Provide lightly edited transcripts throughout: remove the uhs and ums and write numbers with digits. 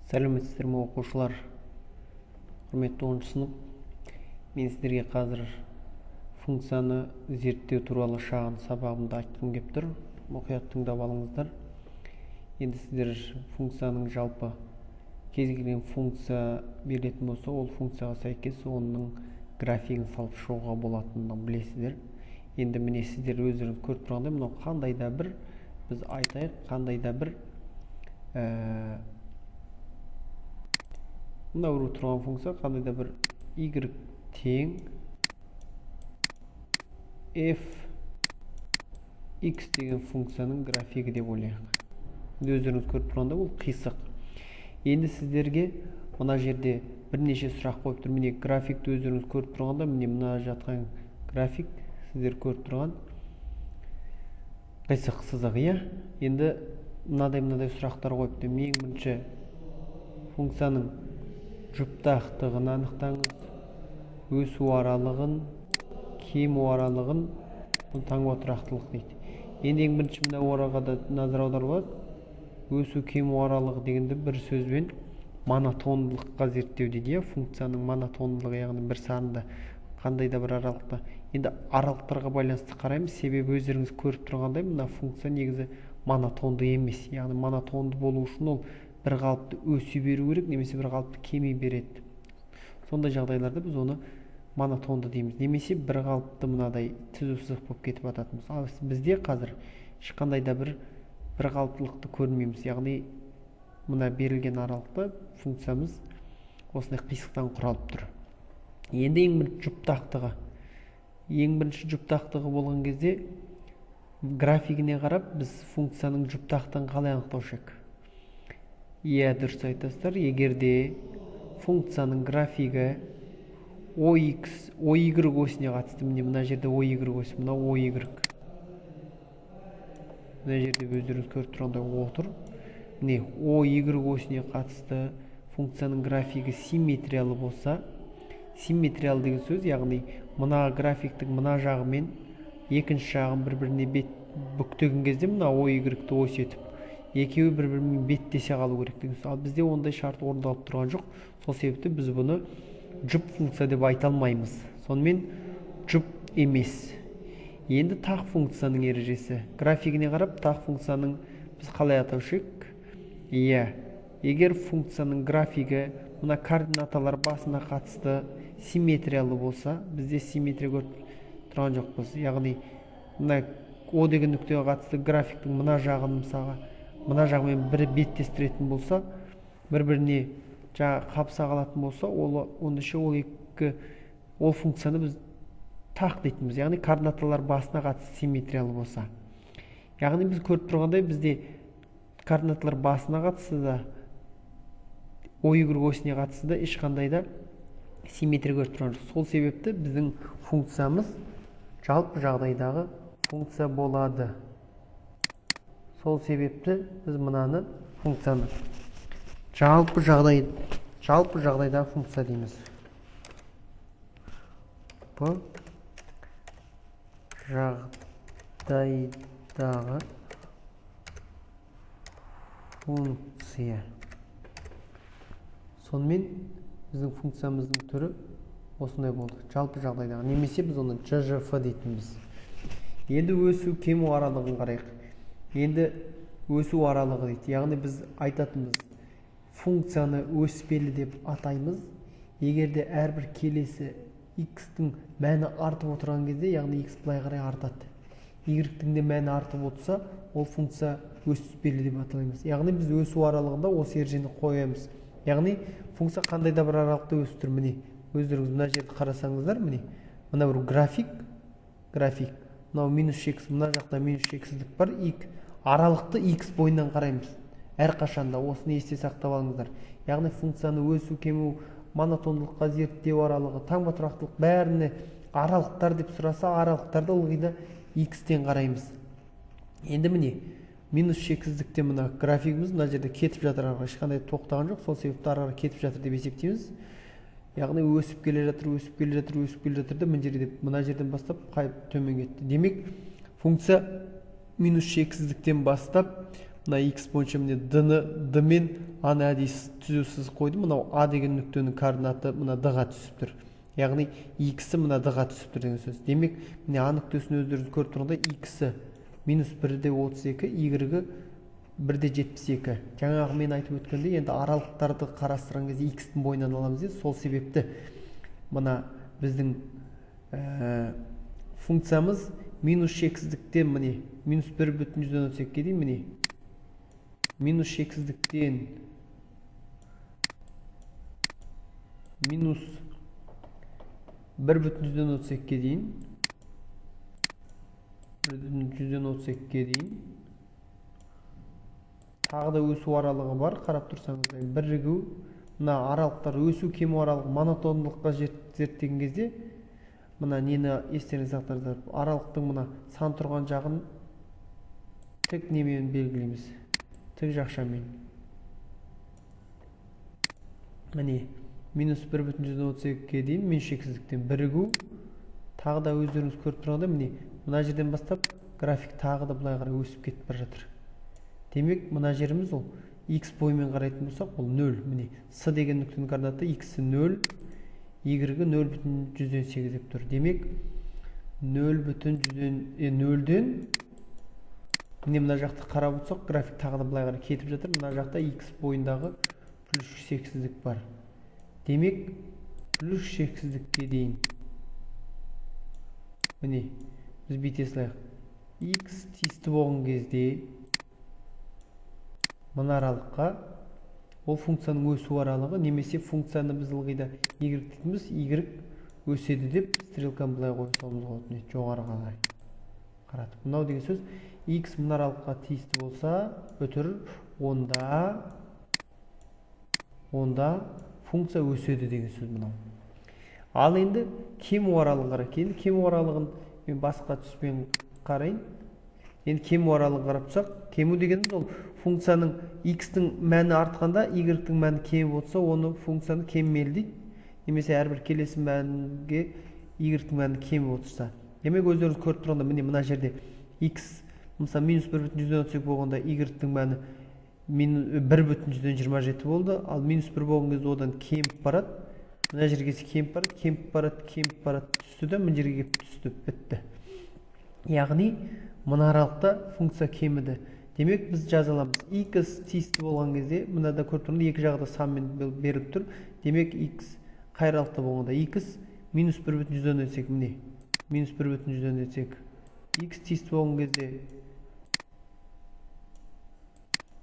Сәлеметсіздер ме, оқушылар! Құрметті 10-сынып! Мен сіздерге қазір функцияны зерттеу туралы шағын сабағымды айтқым келіп тұр. Мұқият тыңдап алыңыздар. Енді сіздер функцияның жалпы кез келген функция берілетін болса, ол функцияға сәйкес оның графигін салып шығуға болатынын білесіздер. Енді міне, сіздер өздеріңіз көріп тұрғандай, мынау қандай да бір, біз айтайық, қандай да бір мынау бір тұрған функция, қандай да бір y тең f x деген функцияның графигі деп ойлайық. Енді өздеріңіз көріп тұрғандай, ол қисық. Енді сіздерге мына жерде бірнеше сұрақ қойып тұр. Міне, графикті өздеріңіз көріп тұрғанда, міне, мына жатқан график, сіздер көріп тұрған қисық сызық, иә. Енді мынадай мынадай сұрақтар қойыпты. Ең бірінші, функцияның жұптақтығын анықтаңыз, өсу аралығын, кему аралығын, таңба тұрақтылық дейді. Енді ең бірінші мына ораға да назар аударылады. Өсу кему аралығы дегенді бір сөзбен монотондылыққа зерттеу дейді, иә. Функцияның монотондылығы, яғни бір сарынды қандай да бір аралықта. Енді аралықтарға байланысты қараймыз, себебі өздеріңіз көріп тұрғандай, мына функция негізі монотонды емес. Яғни монотонды болу үшін ол бір қалыпты өсе беру керек немесе бір қалыпты кеми береді. Сондай жағдайларда біз оны монотонды дейміз немесе бір қалыпты мынадай түзу сызық болып кетіп жататынбыз. Ал бізде қазір ешқандай да бір қалыптылықты көрмейміз, яғни мына берілген аралықта функциямыз осындай қисықтан құралып тұр. Енді ең бірінші жұптақтығы. Ең бірінші жұптақтығы болған кезде графигіне қарап, біз функцияның жұптақтығын қалай анықтаушы едік? Иә, дұрыс айтасыздар. Егер де функцияның графигі ox, oy осіне қатысты, міне, мына жерде oy осі, мынау oy, мына жерде өздеріңіз көріп тұрғандай отыр. Міне, oy осіне қатысты функцияның графигі симметриялы болса. Симметриялы деген сөз, яғни мына графиктің мына жағы мен екінші жағын бір біріне бет бүктеген кезде, мына oy ось етіп, екеуі бір бірімен беттесе қалу керек деген сөз. Ал бізде ондай шарт орындалып тұрған жоқ. Сол себепті біз бұны жұп функция деп айта алмаймыз. Сонымен, жұп емес. Енді тақ функцияның ережесі. Графигіне қарап, тақ функцияның біз қалай атаушы едік? Иә, егер функцияның графигі мына координаталар басына қатысты симметриялы болса. Бізде симметрия көріп тұрған жоқпыз, яғни мына о деген нүктеге қатысты графиктің мына жағын, мысалға, мына жағымен бір беттестіретін болса, бір біріне жаңағы қабыса қалатын болса, ол онда ол екі, ол функцияны біз тақ дейтінбіз. Яғни координаталар басына қатысты симметриялы болса. Яғни біз көріп тұрғандай, бізде координаталар басына қатысты да, oy осіне қатысты да ешқандай да симметрия көріп тұрған жоқ. Сол себепті біздің функциямыз жалпы жағдайдағы функция болады. Сол себепті біз мынаны, функцияны жалпы жағдайдағы функция дейміз. П жағдайдағы функция. Сонымен, біздің функциямыздың түрі осындай болды: жалпы жағдайдағы немесе біз оны жжф дейтінбіз. Енді өсу кему аралығын қарайық. Енді өсу аралығы дейді. Яғни біз айтатынбыз, функцияны өспелі деп атаймыз, егер де әрбір келесі x-тің мәні артып отырған кезде, яғни x былай қарай артады, y-тің де мәні артып отырса, ол функция өспелі деп атаймыз. Яғни біз өсу аралығында осы ережені қоямыз. Яғни функция қандай да бір аралықта өсіп тұр. Міне, өздеріңіз мына жерді қарасаңыздар, міне, мына бір график, мынау минус шексіз, мына жақта минус шексіздік бар. Аралықты x бойынан қараймыз әрқашанда, осыны есте сақтап алыңыздар. Яғни функцияны өсу, кему, монотондылыққа зерттеу аралығы, таңба тұрақтылық, бәріне аралықтар деп сұраса, аралықтарды ылғи да x-тен қараймыз. Енді міне, минус шексіздікте мына графигіміз мына жерде кетіп жатыр, ары ешқандай тоқтаған жоқ. Сол себепті ары қарай кетіп жатыр деп есептейміз. Яғни өсіп келе жатыр, өсіп келе жатыр, өсіп келе жатыр да, мына жерде, мына жерден бастап қайып төмен кетті. Демек, функция минус шексіздіктен бастап мына x бойынша, міне, д ны, д мен аны әдейі түзу сызық қойдым. Мынау А деген нүктенің координаты мына D-ға түсіп тұр. Яғни x-і мына D-ға түсіп тұр деген сөз. Демек, міне А нүктесін өздеріңіз көріп тұрғандай x-і минус 1,32, y-і 1,72. Жаңағы мен айтып өткендей, енді аралықтарды қарастырған кезде x-тің бойынан аламыз деді. Сол себепті мына біздің функциямыз минус шексіздіктен міне минус 1,32-ге дейін, міне минус шексіздіктен минус 1,32-ге дейін, 1,32-ге дейін тағы да өсу аралығы бар. Қарап тұрсаңыздар, бірігу мына аралықтар өсу кему аралығы монотондылыққа зерттеген кезде мына нені естеріңізде сақтаңыздар, аралықтың мына сан тұрған жағын тік немен белгілейміз, тік жақшамен. Міне минус 1,32-ге дейін минус шексіздіктен бірігу. Тағы да өздеріңіз көріп тұрғандай, міне мына жерден бастап график тағы да былай қарай өсіп кетіп бара жатыр. Демек, мына жеріміз ол x бойымен қарайтын болсақ, ол 0. Міне с деген нүктенің координаты x-і 0, y-і 0,8 деп тұр. Демек, 0,0-ден міне мына жақты қарап отырсақ, график тағы да былай қарай кетіп жатыр. Мына жақта x бойындағы плюс шексіздік бар. Демек, плюс шексіздікке дейін міне біз бүйте салайық. X тиісті болған кезде мына аралыққа ол функцияның өсу аралығы, немесе функцияны біз ылғи да y дейтінбіз, y өседі деп стрелканы былай қоя салуымызға болады, міне жоғары қарай қаратып. Мынау деген сөз x мына аралыққа тиісті болса, үтір, онда функция өседі деген сөз мынау. Ал енді кему аралығын қарайық. Енді кему аралығын мен басқа түспен қарайын. Енді кему аралығын қарап тұрсақ, кему дегеніміз ол функцияның x-тің мәні артқанда y-тің мәні кеміп отырса, оны функцияны кемімелі дейді, немесе әрбір келесі мәнге y-тің мәні кеміп отырса. Демек, өздеріңіз көріп тұрғандай, міне мына жерде x мысалы минус 1,32 болғанда y-тің мәні 1,27 болды, ал минус 1 болған кезде одан кеміп барады. Мына жерге кеміп барады, кеміп барады, кеміп барады, түсті де мына жерге келіп түсті, бітті. Яғни мына аралықта функция кеміді. Демек, біз жаза аламыз x тиісті болған кезде, мынада көріп тұрғандай екі жағы да санмен беріліп тұр. Демек, x қай аралықта болғанда x минус 1,32, міне минус 1,32 x тиісті болған кезде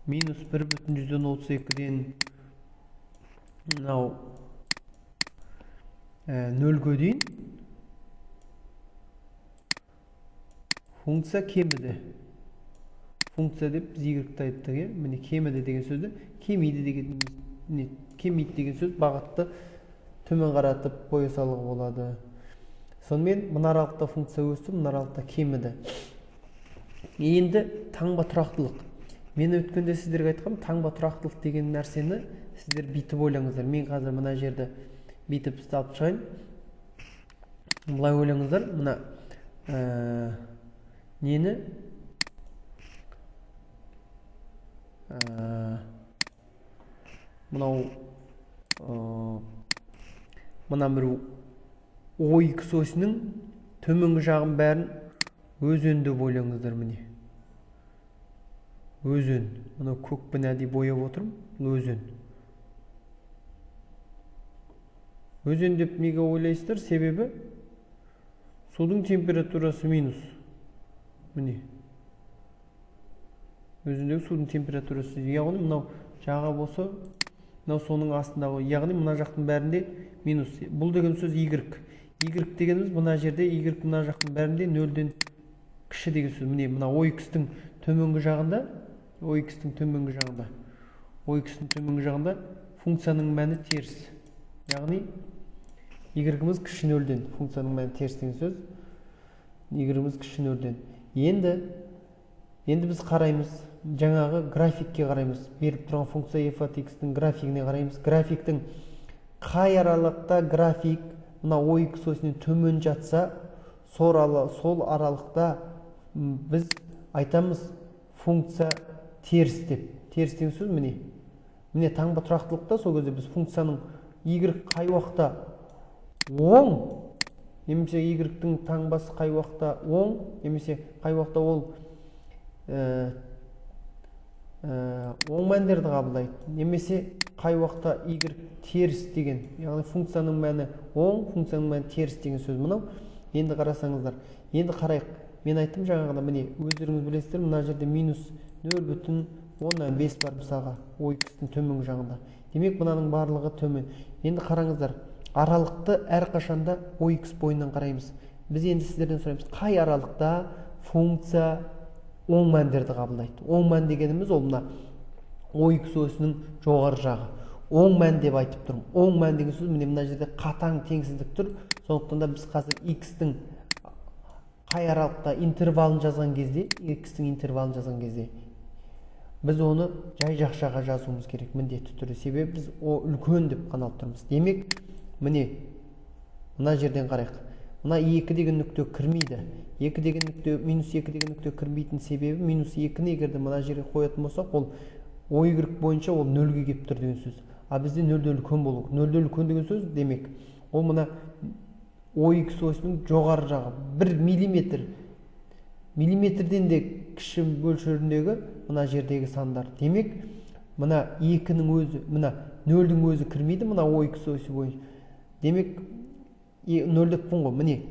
минус 1,32-ден мынау 0-ге дейін функция кеміді. Функция деп біз y-ті айттық, иә? Міне кеміді деген сөзді кемиді деген, не кемиді деген сөз бағытты төмен қаратып қоя салуға болады. Сонымен мына аралықта функция өсті, мына аралықта кеміді. Енді таңба тұрақтылық. Мен өткенде сіздерге айтқам, таңба тұрақтылық деген нәрсені сіздер бүйтіп ойлаңыздар. Мен қазір мына жерді бүйтіп алып шығайын. Былай ойлаңыздар, мына нені мынау мына бір OX осінің төменгі жағын бәрін өзен деп ойлаңыздар. Міне өзен, мынау көкпен әдейі бояп отырмын, бұл өзен. Өзен деп неге ойлайсыздар? Себебі судың температурасы минус. Міне өзендегі судың температурасы, яғни мынау жаға болса, мынау соның астындағы, яғни мына жақтың бәрінде минус. Бұл деген сөз y. Y дегеніміз мына жерде y мына жақтың бәрінде нөлден кіші деген сөз. Міне мына OX-тің төменгі жағында, OX-тің төменгі жағында, OX-тің төменгі жағында функцияның мәні теріс. Яғни y-іміз кіші нөлден, функцияның мәні теріс деген сөз. Y-іміз кіші нөлден. Енді біз қараймыз, жаңағы графикке қараймыз. Беріп тұрған функция f от x-тің графигіне қараймыз. Графиктің қай аралықта график мына OX осінен төмен жатса, сол аралықта біз айтамыз функция теріс деп. Теріс деген сөз міне Міне, таңба тұрақтылықта сол кезде біз функцияның y қай уақытта оң немесе y-тің таңбасы қай уақытта оң немесе қай уақытта ол оң мәндерді қабылдайды, немесе қай уақытта y теріс деген, яғни функцияның мәні оң, функцияның мәні теріс деген сөз мынау. Енді қарасаңыздар, енді қарайық. Мен айттым жаңағыда, міне, өздеріңіз білесіздер, мына жерде минус 0,5 бар, мысалға, ох-тің төменгі жағында. Демек, мынаның барлығы төмен. Енді қараңыздар, аралықты әрқашанда ох бойынан қараймыз. Біз енді сіздерден сұраймыз: қай аралықта функция оң мәндерді қабылдайды? Оң мән дегеніміз ол мына ох осінің жоғары жағы. Оң мән деп айтып тұрмын. Оң мән деген сөз, міне, мына жерде қатаң теңсіздік тұр. Сондықтан да біз қазір x-тің қай аралықта интервалын жазған кезде, x-тің интервалын жазған кезде біз оны жай жақшаға жазуымыз керек міндетті түрде, себебі біз о үлкен деп қана алып тұрмыз. Демек, міне, мына жерден қарайық. Мына екі деген нүкте кірмейді. Екі деген нүкте, минус екі деген нүкте кірмейтін себебі, минус екіні егер де мына жерге қоятын болсақ, ол о y бойынша ол нөлге келіп тұр деген сөз. А бізде нөлден үлкен болу керек. Нөлден үлкен деген сөз, демек, ол мына о x осінің жоғары жағы, 1 миллиметр, миллиметрден де кіші мөлшеріндегі мына жердегі сандар. Демек, мына екінің өзі, мына нөлдің өзі кірмейді мына о x осі бойынша. Демек, нөл деппін ғой. Міне,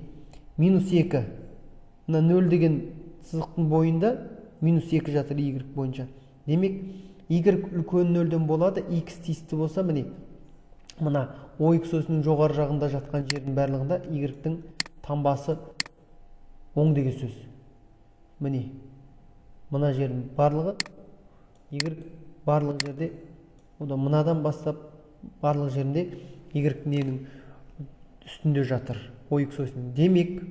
минус екі, мына нөл деген сызықтың бойында минус екі жатыр y бойынша. Демек, y үлкен нөлден болады x тиісті болса. Міне, мына о x осінің жоғары жағында жатқан жердің барлығында y-тің таңбасы оң деген сөз. Міне, мына жердің барлығы y, барлық жерде, одан мынадан бастап барлық жерінде y ненің үстінде жатыр, о x осінің. Демек,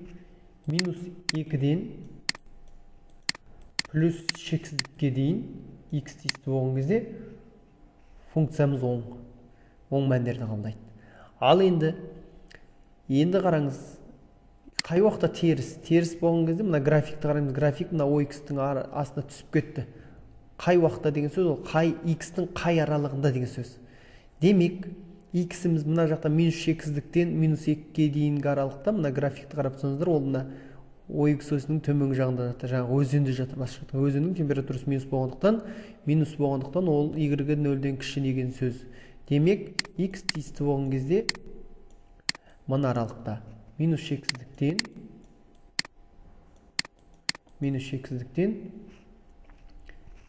минус екіден плюс шексіздікке дейін x тиісті болған кезде функциямыз оң мәндерді қабылдайды. Ал енді қараңыз, қай уақытта теріс? Теріс болған кезде мына графикті қараймыз. График мына о x-тің астына түсіп кетті. Қай уақытта деген сөз, ол қай x-тің қай аралығында деген сөз. Демек, x-іміз мына жақта минус шексіздіктен минус екіге дейінгі аралықта. Мына графикті қарап тұрсаңыздар, ол мына о x осінің төменгі жағында жатыр, жаңағы өзенде жатыр. Басқа жақта өзеннің температурасы минус болғандықтан, ол y нөлден кіші деген сөз. Демек, x тиісті болған кезде мына аралықта минус шексіздіктен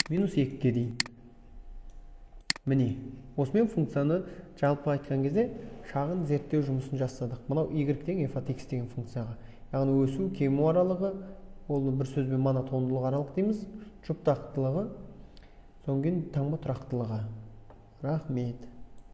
минус екіге дейін. Міне, осымен функцияны жалпы айтқан кезде шағын зерттеу жұмысын жасадық мынау y тең f от x деген функцияға, яғни өсу кему аралығы, ол бір сөзбен монотондылық аралық дейміз, жұптақтылығы, содан кейін таңба тұрақтылығы. Рахмет.